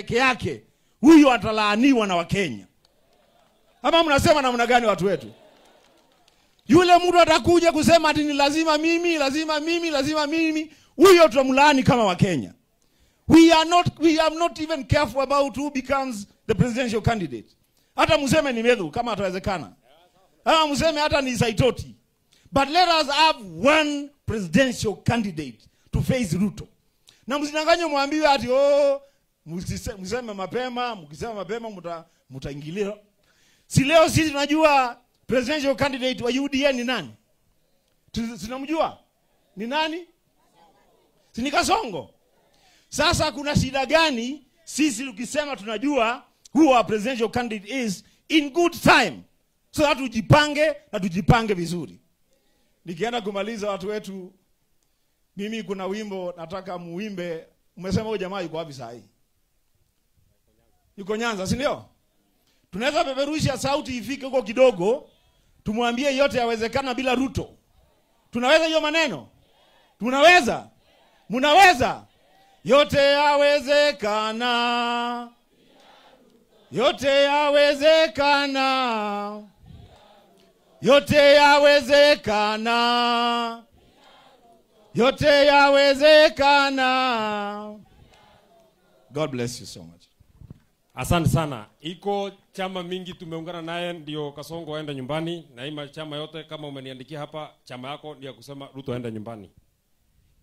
peke yake, huyo atalaaniwa na Wakenya. Ama mnasema namna gani watu wetu? Yule mtu atakuja kusema ati ni lazima mimi, lazima mimi, lazima mimi, huyo tutamlaani kama Wakenya. We are not even careful about who becomes the presidential candidate. Hata mseme ni Methu kama atawezekana. Hata mseme hata ni Saitoti. But let us have one presidential candidate to face Ruto. Na msidanganywe mwambiwe ati, oh, mseme mapema, mkisema mapema mtaingilia. Si leo sisi tunajua presidential candidate wa UDA ni nani? Tunamjua? Ni nani? Si ni Kasongo? Sasa kuna shida gani sisi tukisema tunajua who our presidential candidate is in good time, so that tujipange na tujipange vizuri? Nikienda kumaliza, watu wetu, mimi kuna wimbo nataka muimbe. Umesema huyo jamaa yuko wapi saa hii? Yuko Nyanza, si ndio? Tunaweza peperusha sauti ifike huko kidogo, tumwambie yote yawezekana bila Ruto. Tunaweza hiyo maneno? Tunaweza? Mnaweza? Yote yawezekana. Yote yawezekana. Yote yawezekana. Yote yawezekana. God bless you so much. Asante sana. Iko chama mingi tumeungana naye ndio Kasongo aende nyumbani, na hii chama yote kama umeniandikia hapa, chama yako ndio kusema Ruto aende nyumbani.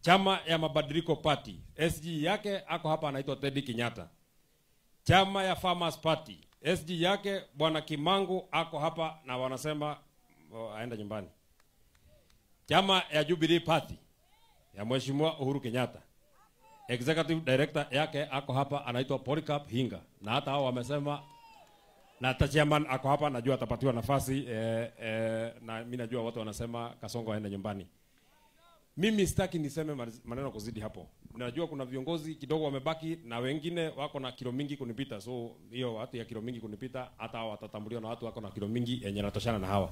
Chama ya Mabadiliko Party, SG yake ako hapa, anaitwa Teddy Kenyatta. Chama ya Farmers Party, SG yake Bwana Kimangu ako hapa na wanasema, oh, aende nyumbani. Chama ya Jubilee Party ya Mheshimiwa Uhuru Kenyatta, Executive Director yake ako hapa, anaitwa Polycarp Hinga, na hata hao wamesema, na hata chairman ako hapa, najua atapatiwa nafasi, na mimi najua watu wanasema Kasongo aende nyumbani. Mimi sitaki niseme maneno kuzidi hapo. Najua kuna viongozi kidogo wamebaki na wengine wako na kilo mingi kunipita. So hiyo watu ya kilo mingi kunipita, hata hao watatambuliwa na watu wako na kilo mingi yenye natoshana na hawa.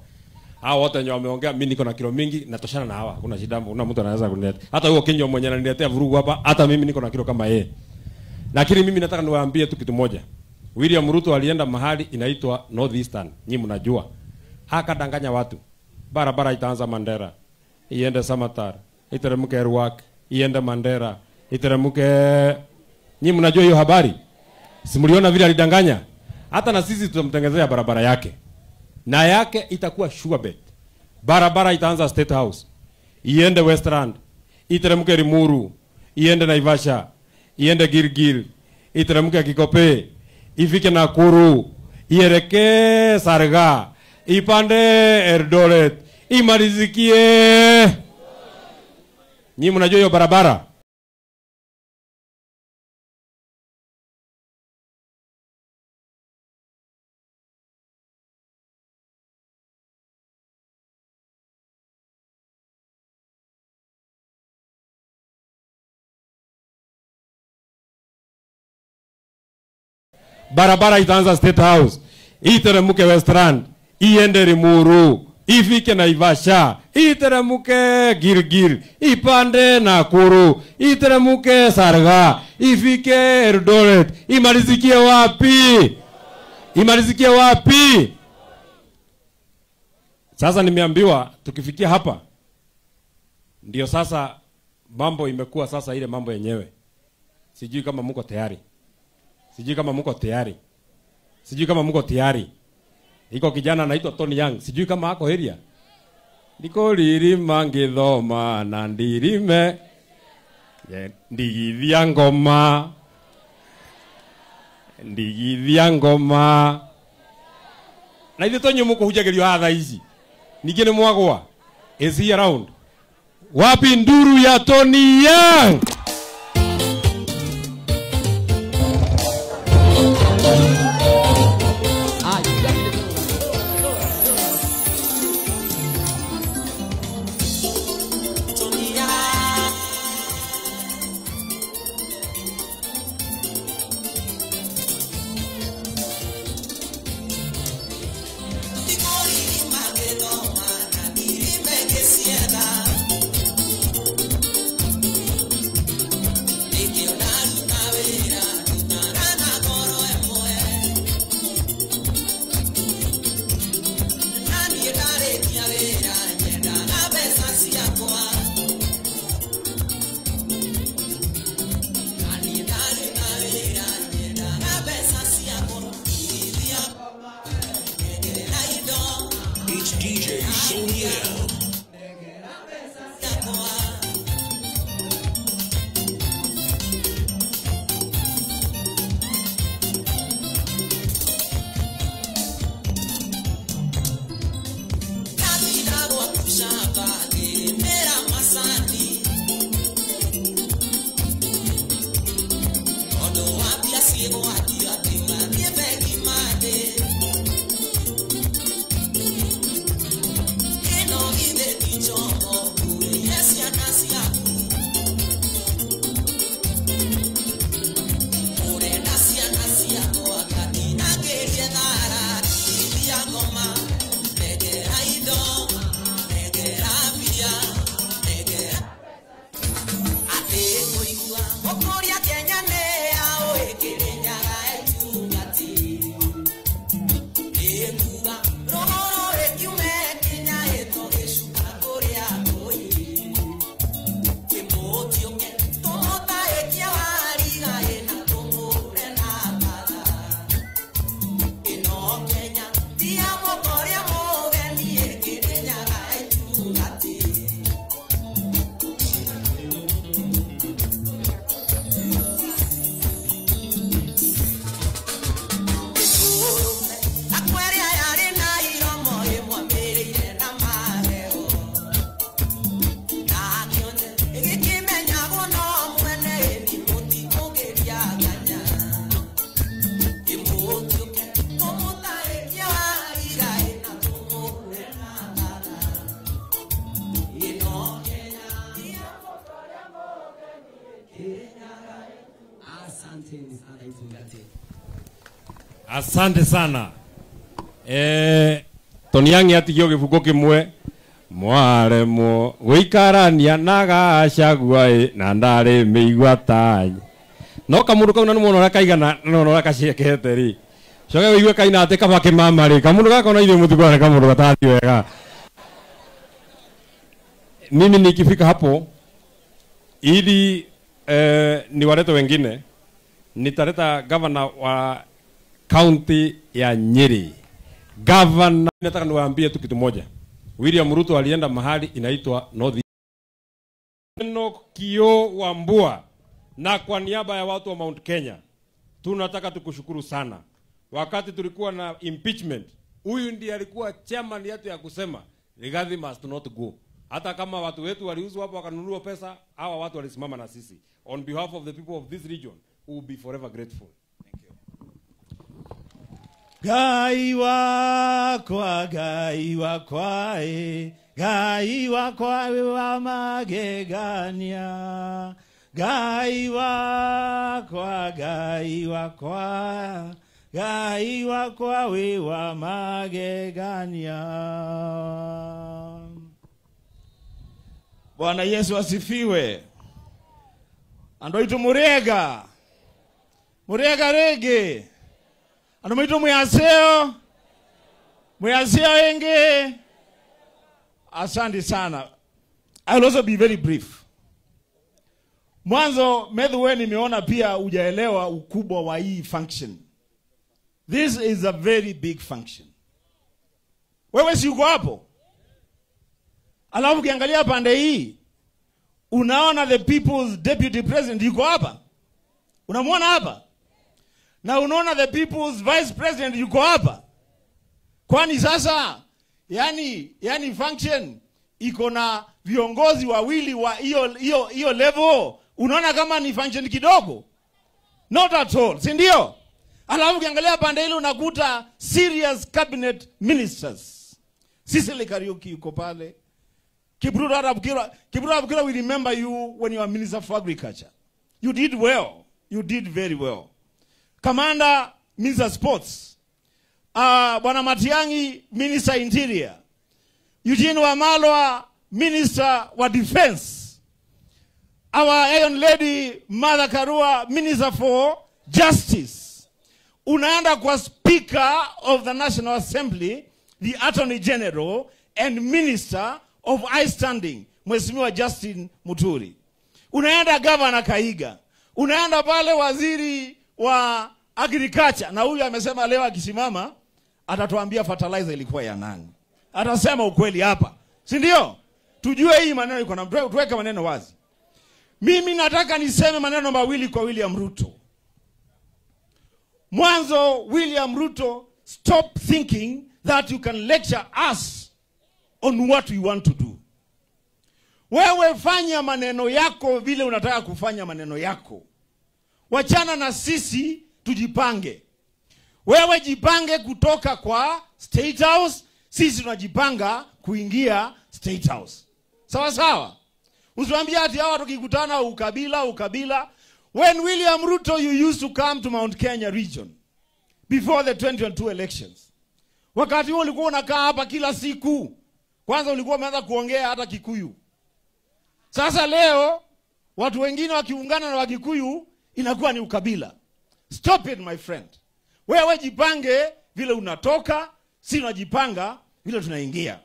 Hao wote wenye wameongea, mimi niko na kilo mingi natoshana na hawa. Hakuna shida, kuna mtu anaweza kuniletea. Hata huyo Kinyo mwenye ananiletea vurugu hapa, hata mimi niko na kilo kama yeye. Lakini mimi nataka niwaambie tu kitu moja. William Ruto alienda mahali inaitwa North Eastern, nyinyi mnajua. Akadanganya watu. Barabara itaanza Mandera, iende Samatar, iteremke Ruak, iende Mandera, iteremke. Nyinyi mnajua hiyo habari? Si mliona vile alidanganya? Hata na sisi tutamtengenezea barabara yake. Na yake itakuwa sure bet. Barabara itaanza State House, iende Westland, iteremke Limuru, iende Naivasha, iende Gilgil, iteremke Kikopey, ifike Nakuru, ielekee Salgaa, ipande Eldoret, imalizikie. Nyinyi mnajua hiyo barabara? Barabara itaanza State House, iteremke Westland, iende Limuru, ifike Naivasha, iteremke Gilgil, ipande Nakuru, iteremke Salgaa, ifike Eldoret, imalizikie wapi? Imalizikie wapi? Sasa nimeambiwa tukifikia hapa ndio sasa mambo imekuwa sasa ile mambo yenyewe. Sijui kama mko tayari. Sijui kama mko tayari. Sijui kama mko tayari. Iko kijana anaitwa Tony Young. Sijui kama ako area. Ndiko lirima ngithoma na ndirime. Ye, ndigithia ngoma. Ndigithia ngoma. Na ithuĩ to inyuĩ mũkũhunjagĩrio haha thaa ici. Ningĩ nĩ mwagwa. Is he around? Wapi nduru ya Tony Young? Asante sana. Toniangi atigio gibuko kimwe mwaremwo gwikarania na Gachagua na ndari mĩigua ta no kamundu kau na nĩ muona ũrĩa kaigana na ũrĩa kaciekete rĩ coke wĩigue kaina atĩ kaba kĩmama rĩ kamundu gaka ona ithuĩ mũtikuona kamundu gatathi wega. Mimi nikifika hapo ili niwalete wengine, nitaleta governor wa county ya Nyeri. Governor, nataka niwaambie tu kitu moja. William Ruto alienda mahali inaitwa North Enoch Kio Wambua, na kwa niaba ya watu wa Mount Kenya tunataka tukushukuru sana. Wakati tulikuwa na impeachment, huyu ndiye alikuwa chairman yetu ya kusema Rigathi must not go. Hata kama watu wetu waliuzwa hapo wakanunua pesa, hawa watu walisimama na sisi. On behalf of the people of this region, we will be forever grateful. Thank you. Ngai wakwa, Ngai wakwa, Ngai wakwa wa magegania. Ngai wakwa, Ngai wakwa, Ngai wakwa we wa magegania. Bwana Yesu asifiwe. Andu aitu murega. Murega rege. Andu maitu muyaseo. Muyaseo enge. Asante sana. I will also be very brief. Mwanzo Methu, nimeona pia hujaelewa ukubwa wa hii function. This is a very big function. Wewe si uko hapo? Alafu ukiangalia pande hii, unaona the people's deputy president yuko hapa. Unamuona hapa? Na unaona the people's vice president yuko hapa. Kwani sasa, yani function iko na viongozi wawili wa hiyo level, unaona kama ni function kidogo? Not at all, si ndio? Alafu ukiangalia pande ile unakuta serious cabinet ministers. Sicily Kariuki yuko pale. Kipruto Arap Kirwa, we remember you when you were Minister for Agriculture. You did well. You did very well. Commander, Minister Sports. Bwana Matiang'i, Minister Interior. Eugene Wamalwa, Minister wa Defense. Our Iron Lady, Martha Karua, Minister for Justice. Unaenda kwa Speaker of the National Assembly, the Attorney General, and Minister of High Standing, Mheshimiwa Justin Muturi. Unaenda Governor Kaiga. Unaenda pale waziri wa Agriculture. Na huyu amesema leo akisimama atatuambia fertilizer ilikuwa ya nani. Atasema ukweli hapa. Si ndio? Tujue hii maneno iko na tuweke maneno wazi. Mimi nataka niseme maneno mawili kwa William Ruto. Mwanzo, William Ruto, stop thinking that you can lecture us on what we want to do. Wewe fanya maneno yako vile unataka kufanya maneno yako. Wachana na sisi tujipange. Wewe jipange kutoka kwa State House, sisi tunajipanga kuingia State House. Sawa sawa? Usiwaambie ati hawa tukikutana ukabila ukabila. When William Ruto, you used to come to Mount Kenya region before the 2022 elections. Wakati huo ulikuwa unakaa hapa kila siku. Kwanza ulikuwa umeanza kuongea hata Kikuyu. Sasa leo watu wengine wakiungana na Wakikuyu inakuwa ni ukabila. Stop it, my friend. Wewe jipange vile unatoka, si unajipanga vile tunaingia.